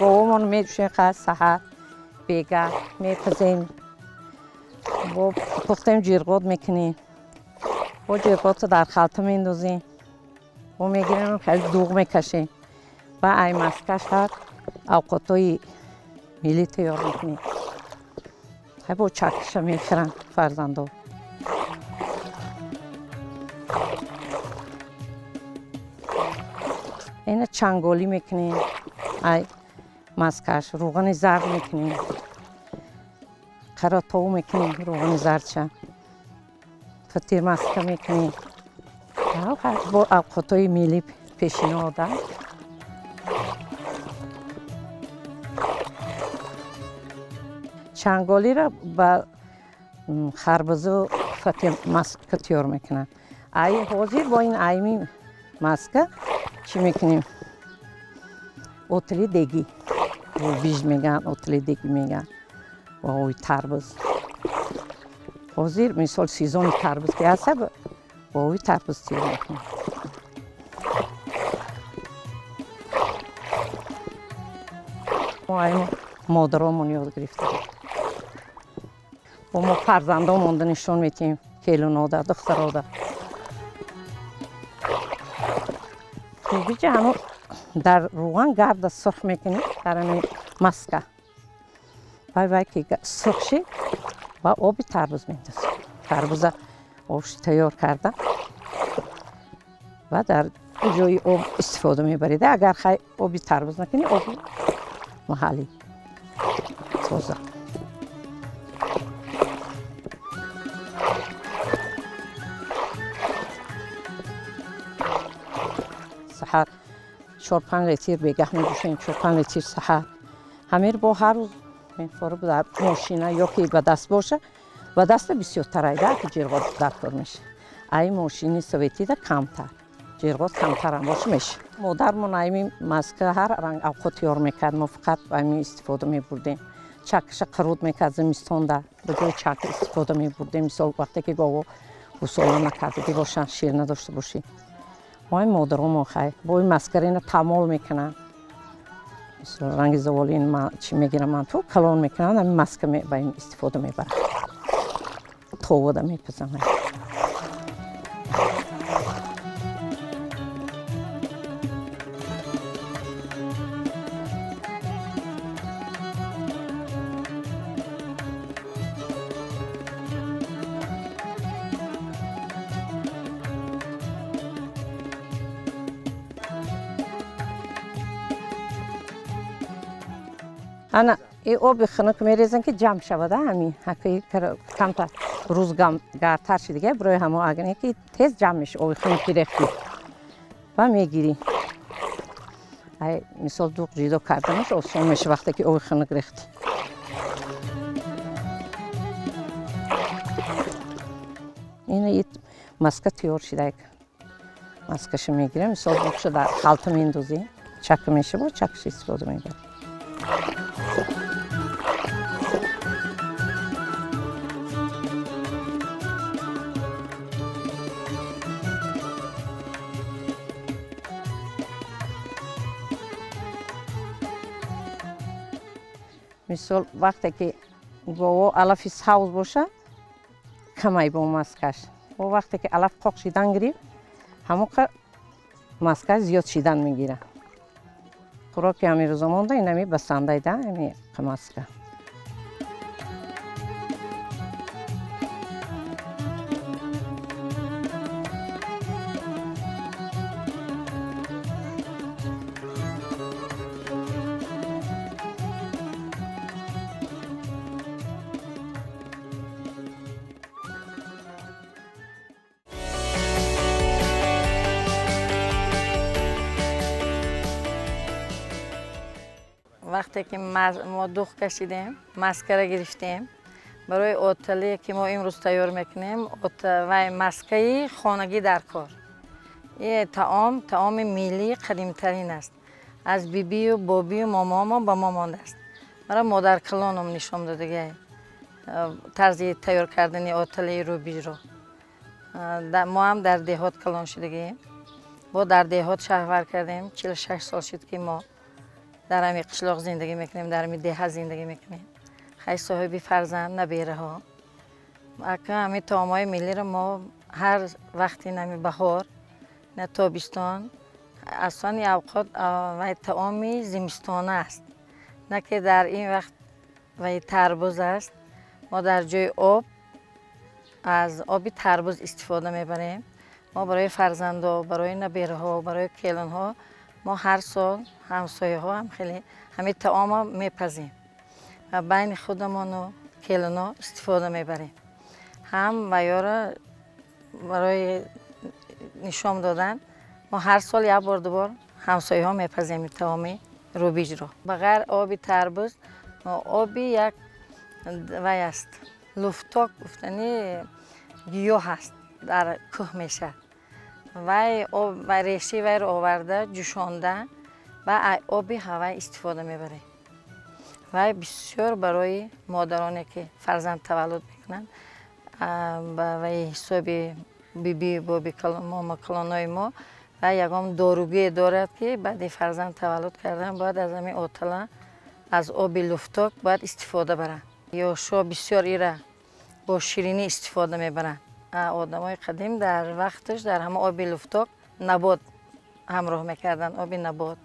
Говомон меҷӯшем саҳар, бегаҳ мепазем, бо пухтем ҷирғот мекунем, бо ҷирғотро дар халта меандозем, бо мегирем хеле дуғ мекашем ва ай маскаш ҳар авқотҳои миллӣ тайёр мекунем. Бо чакиша мехӯранд фарзандо. Ина чанголӣ мекунем, ай маскаш рӯғани зард мекунем, қаратов мекунем, рӯғани зардша фатир маска мекунем. Бо авқотҳои миллӣ пешинода. Чанголиро ба харбузу фатир маска тайёр мекунанд. Ай ҳозир бо ин айми маска чӣ мекунем? Отли дегӣ биж мегӯянд, отли дегӣ мегӯянд бо ои тарбуз. Ҳозир мисол сезони тарбуз ки ҳаста, бо ои тарбуз тайёр мекунем. Мо аймо модаромон ёд гирифта. Бо мо фарзандомонда нишон медиҳем, келинода, духтарода. Рӯбиҷа ҳамо дар рӯған гарда сурх мекунӣ, дар ҳамин маска. Вай вай ки сурх шид, ва оби тарбуз меандозем. Тарбуза обши тайёр карда ва дар ҷои об истифода мебаред. Агар хай оби тарбуз накунӣ, оби маҳаллӣ тоза. Саҳар 4-5 литр бегаҳ меҷӯшем, 4-5 литр саҳар. Ҳамир бо ҳар рӯз мефору дар мошина ё ки ба даст боша, ба даста бисёртар айда, ки ҷирғот дар кор меша. Ай мошини советида камтар, ҷирғот камтарам боша меша. Модармон айми маска ҳар ранг авқот тайёр мекард, мо фақат ами истифода мебурдем. Чакаша қурут мекард зимистонда, ба ҷои чака истифода мебурдем. Мисол вақте ки гово гусола накардагӣ бошанд, шир надошта бошӣ. Мои модаромо хай бо ин маскара ина тамол мекунанд. Мисол ранги заволи ин чӣ мегирам ман ту калон мекунанд, ҳамин маска ба ин истифода мебаранд. Товода мепазам. Ана и оби хунук мерезан ки ҷамъ шавад, ҳамин камтар рӯз гардтар ши дига, барои ҳамо агне ки тез ҷамъ меша оби хунуки рехтӣ ва мегирӣ. Ай мисол дуғ ҷидо карданаш осон меша вақте ки оби хунук рехтӣ. Ина маска тайёр шида. Маскаша мегирем, мисол дуғша дар халта меандозем, чака меша, бо чакаша истифода мебарем. Мисол вақте ки гово алафи савз боша, камай бо маскаш. Бо вақте ки алаф қоқ шидан гирифт, ҳамоқа маскаш зиёд шидан мегирад. Хӯроки ҳамин рӯза монда инами басандайда ҳами маска. Вақте ки мо дуғ кашидем, маскара гирифтем, барои отале ки мо имрӯз тайёр мекунем, вай маскаи хонагӣ дар кор. Ин таом таоми миллии қадимтарин аст. Аз бибию бобию момомо ба мо мондааст. Мара модаркалоном нишон додагай тарзи тайёр кардани оталаи рӯбижро. Мо ҳам дар деҳот калон шудагием. Бо дар деҳот шаҳвар кардем. 46 сол шуд ки мо Дар ҳамин қишлоқ зиндагӣ мекунем, дар ҳамин деҳа зиндагӣ мекунем. Хай, соҳиби фарзанд, набераҳо. Ака, ҳамин таомҳои миллиро мо ҳар вақти нами баҳор, на тобистон, аслан авқот вай таоми зимистона аст. На ки дар ин вақт вай тарбуз аст. Мо дар ҷои об аз оби тарбуз истифода мебарем. Мо барои фарзандо, барои набераҳо, барои келинҳо мо ҳар сол ҳамсояҳо ҳам хеле ҳамин таомо мепазем ва байни худамону келино истифода мебарем. Ҳам ваёро барои нишон додан мо ҳар сол як бор, дубор ҳамсояҳо мепазем ин таоми рубиҷро. Ба ғайр оби тарбуз, оби як вай аст, луфток гуфтани гиёҳ аст, дар кӯҳ мешавад. Вай об, решаи вайро оварда, ҷӯшонда ва оби ҳавай истифода мебарем. Вай бисёр барои модароне ки фарзанд таваллуд мекунанд, ба вай ҳисоби биби, боби, момакалонои мо вай ягон доругие дорад, ки баъди фарзанд таваллуд кардан бояд аз ҳамин отала, аз оби луфток бояд истифода баранд. Ёшҳо бисёр ира бо ширинӣ истифода мебаранд. Одамои қадим дар вақташ дар ҳама оби луфток набот ҳамроҳ мекарданд, оби набот.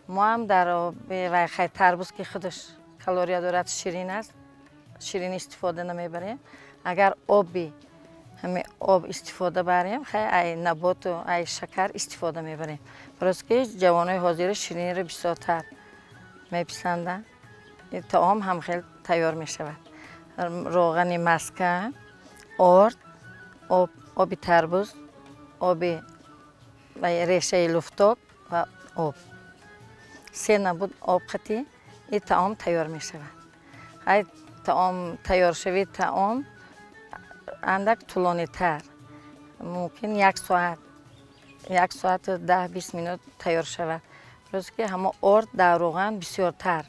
Мо ҳам дар оби вай, хай, тарбуз ки худаш калория дорад, ширин аст, ширинӣ истифода намебарем. Агар оби ҳами об истифода барем, хай, ай наботу ай шакар истифода мебарем. Просто ки ҷавонои ҳозира шириниро бисёртар меписанданд. Ин таом ҳам хел тайёр мешавад: роғани маска, орд, об, оби тарбуз, оби решаи луфток ва об. Се набуд об қатӣ ин таом тайёр мешавад. Ай таом тайёршавии таом андак тӯлонитар, мумкин 1 соат, 1 соату 10-20 минут тайёр шавад. Просто ки ҳамо орд дар роған бисёртар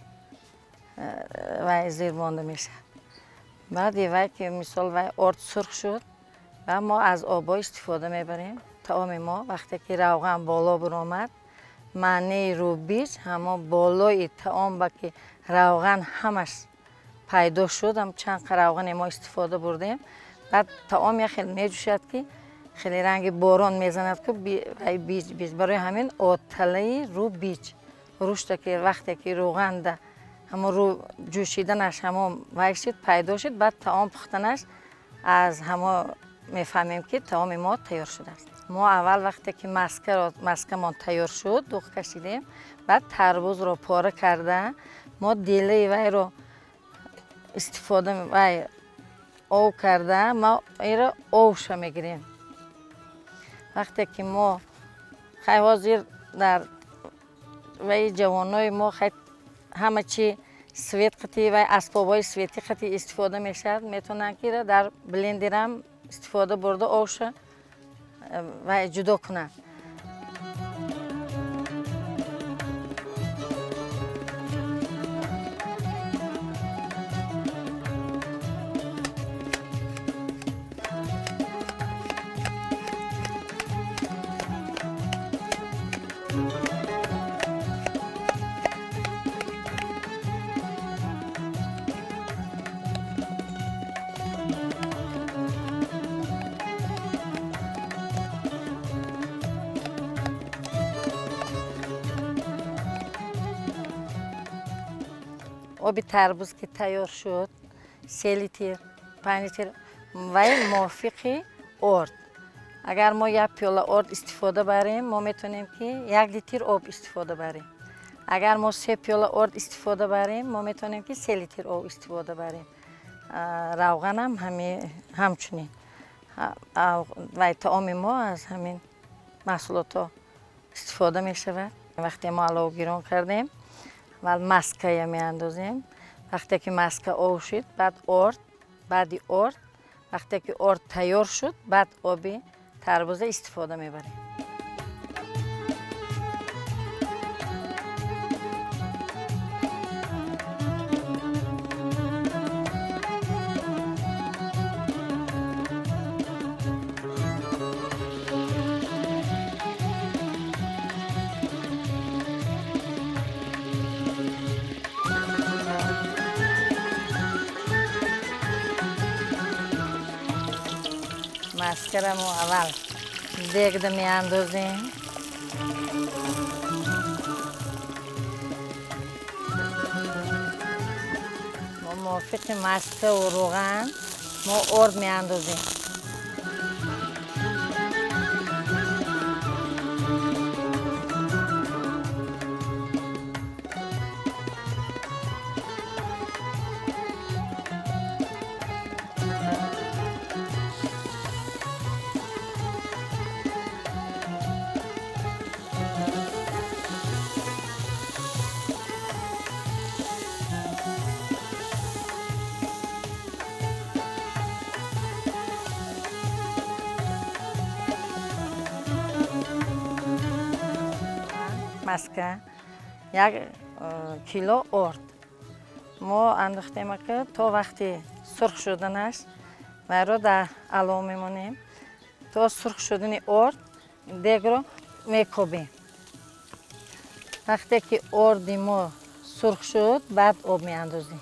вай зир монда мешавад. Баъди вай ки, мисол, вай орд сурх шуд ва мо аз обҳо истифода мебарем. Таоми мо вақте ки равған боло биромад, маънии рубиҷ ҳамо болои таом ба ки равған ҳамаш пайдо шуд, чанд равғане мо истифода бурдем, баъд таом як хел меҷӯшад, ки хеле ранги борон мезанад, ку вай биҷ биҷ. Барои ҳамин оталаи рубиҷ рушта, ки вақте ки рӯғанда ҳамо рӯ ҷӯшиданаш ҳамо вай шуд, пайдо шуд, баъд таом пухтанаш аз ҳамо мефаҳмем, ки таоми мо тайёр шудааст. Мо аввал вақте ки маскаро, маскамон тайёр шуд, дуғ кашидем, баъд тарбузро пора карда, мо дилаи вайро истифода, вай ов карда, мо иро овша мегирем. Вақте ки мо, хай, ҳозир дар ваи ҷавонои мо, хай, ҳама чи свет қатӣ, вай асбобҳои светӣ қатӣ истифода мешавад, метавонанд ки дар блендерам истифода бурда, овша вай ҷудо кунанд. Оби тарбуз ки тайёр шуд, 3 литр, 5 литр, вай мувофиқи орд. Агар мо як пиёла орд истифода барем, мо метавонем ки 1 литр об истифода барем. Агар мо се пиёла орд истифода барем, мо метавонем ки 3 литр об истифода барем. Равғанам ҳамчунин. Вай таоми мо аз ҳамин маҳсулотҳо истифода мешавад. Вақте мо алов гирон кардем, аввал маская меандозем. Вақте ки маска ов шуд, баъд орд, баъди орд, вақте ки орд тайёр шуд, баъд оби тарбуза истифода мебарем. Маскара мо аввал дегда меандозем. Мо мувофиқи маскаву равған мо орд меандозем. Маска як кило орд мо андохтем, ки то вақти сурх шуданаш вайро дар алов мемонем. То сурх шудани орд дегро мекобем. Вақте ки орди мо сурх шуд, баъд об меандозем.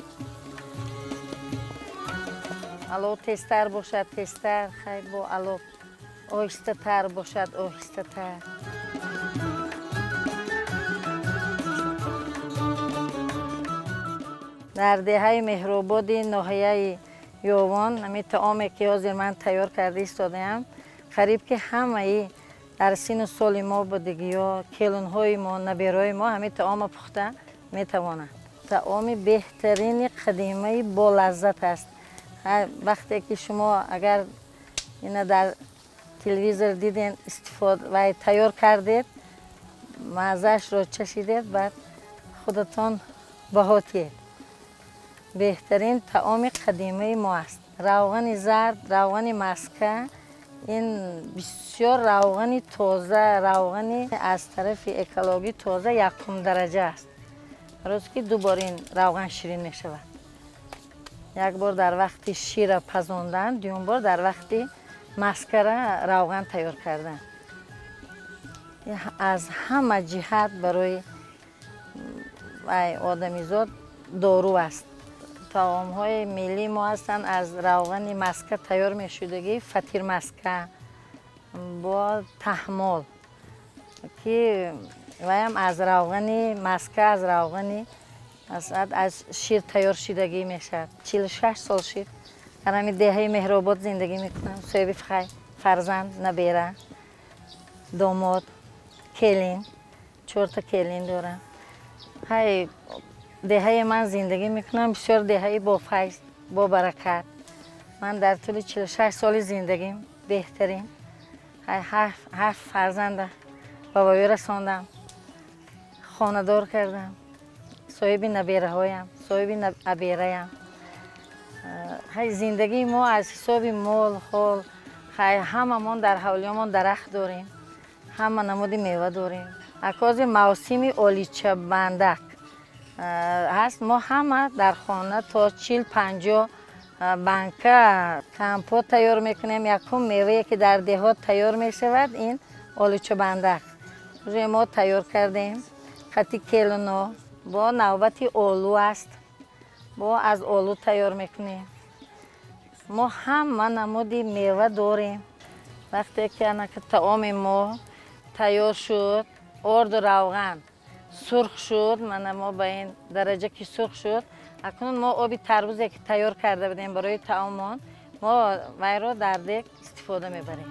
Алов тезтар бошад, тезтар, хай, бо алов оҳистатар бошад, оҳистатар. Дар деҳаи Меҳрободи ноҳияи Ёвон ҳамин таоме, ки ҳозир ман тайёр карда истодаам, қариб ки ҳамаи дар сину соли мо будагиё, келунҳои мо, набераҳои мо ҳамин таомо пухта метавонанд. Таоми беҳтарини қадимаи болаззат аст. Вақте ки шумо агар ина дар телевизор диден, истифода ва тайёр кардед, маззаашро чашидед, баъд худатон баҳо диҳед. Беҳтарин таоми қадимаи мо аст. Равғани зард, равғани маска, ин бисёр равғани тоза, равғани аз тарафи экологӣ тоза, якум дараҷа аст. Рост ки ду бор ин равған ширин мешавад. Як бор дар вақти шира пазондан, дуюм бор дар вақти маскара равған тайёр кардан. Аз ҳама ҷиҳат барои одамизод дору аст. Таомҳои миллии мо ҳастанд аз равғани маска тайёр мешудагӣ, фатирмаска бо таҳмол, ки ваям аз равғани маска, аз равғани аз шир тайёр шудагӣ мешавад. 46 сол шид дар ҳамин деҳаи Меҳробод зиндагӣ мекунам. Соҳиби фарзанд, набера, домод, келин, чорта келин дорам. Ҳай, деҳаи ман зиндагӣ мекунам, бисёр деҳаи бофайз, бобаракат. Ман дар тӯли 46 соли зиндагим беҳтарин ҳафт фарзанда ба воя расондам, хонадор кардам, соҳиби набераҳоям, соҳиби абераям. Ҳай, зиндагии мо аз ҳисоби мол ҳол, ҳай, ҳамамон дар ҳавлиёмон дарахт дорем, ҳама намуди мева дорем. Акози мавсими оличабандак ҳаст, мо ҳама дар хона то 40-50 банка компот тайёр мекунем. Якум мевае, ки дар деҳот тайёр мешавад, ин олучабандак уже мо тайёр кардем қати келуно. Бо навбати олу аст, бо аз олу тайёр мекунем. Мо ҳама намуди мева дорем. Вақте ки анака таоми мо тайёр шуд, орду равған сурх шуд, мана мо ба ин дараҷа ки сурх шуд, акнун мо оби тарбузе, ки тайёр карда будем барои таомон, мо вайро дар дег истифода мебарем.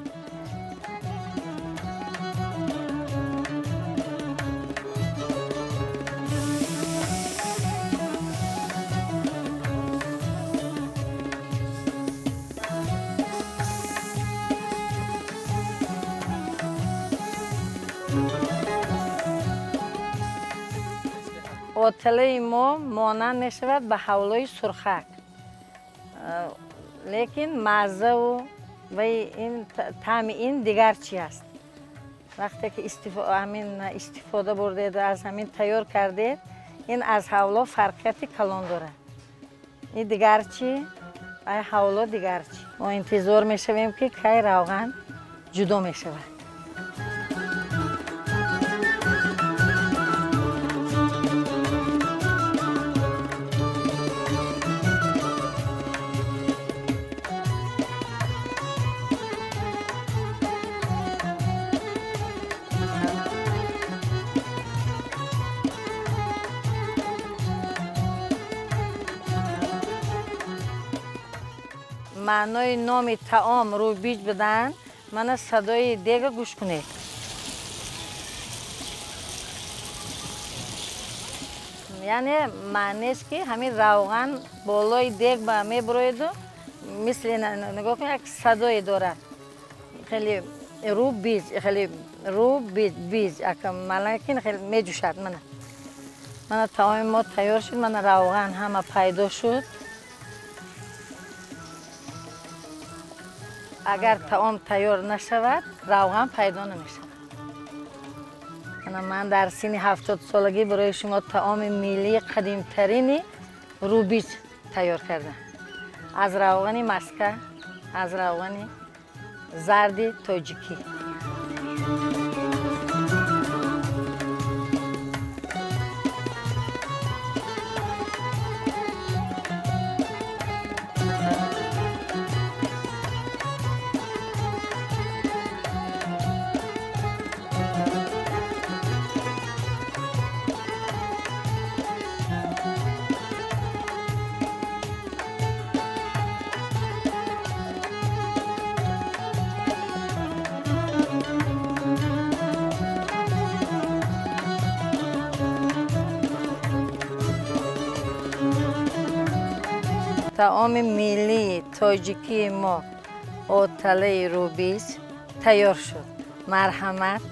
Оталаи мо монанд мешавад ба ҳавлои сурхак, лекин маззаву ваи ин таъми ин дигар чи аст. Вақте ки ҳамин истифода бурдеду аз ҳамин тайёр кардед, ин аз ҳавло фарқияти калон дорад. Ин дигар чи, ай ҳавло дигар чи. Мо интизор мешавем, ки кай равған ҷудо мешавад. Маънои номи таом рӯбиҷ будан, мана садои дега гӯш кунед. Яъне маънест, ки ҳамин равған болои дег ба мебуроеду, мисли, нигоҳ кунед, як садое дорад, хеле рӯбиҷ, хеле рӯбиҷ биҷ малакин хеле меҷӯшад. Мана таоми мо тайёр шуд, мана равған ҳама пайдо шуд. Агар таом тайёр нашавад, равған пайдо намешавад. Мана ман дар синни 70-солагӣ барои шумо таоми миллии қадимтарини рӯбиҷ тайёр кардам аз равғани маска, аз равғани зарди тоҷикӣ. Таоми миллии тоҷикии мо, оталаи рӯбиҷ, тайёр шуд. Марҳамат.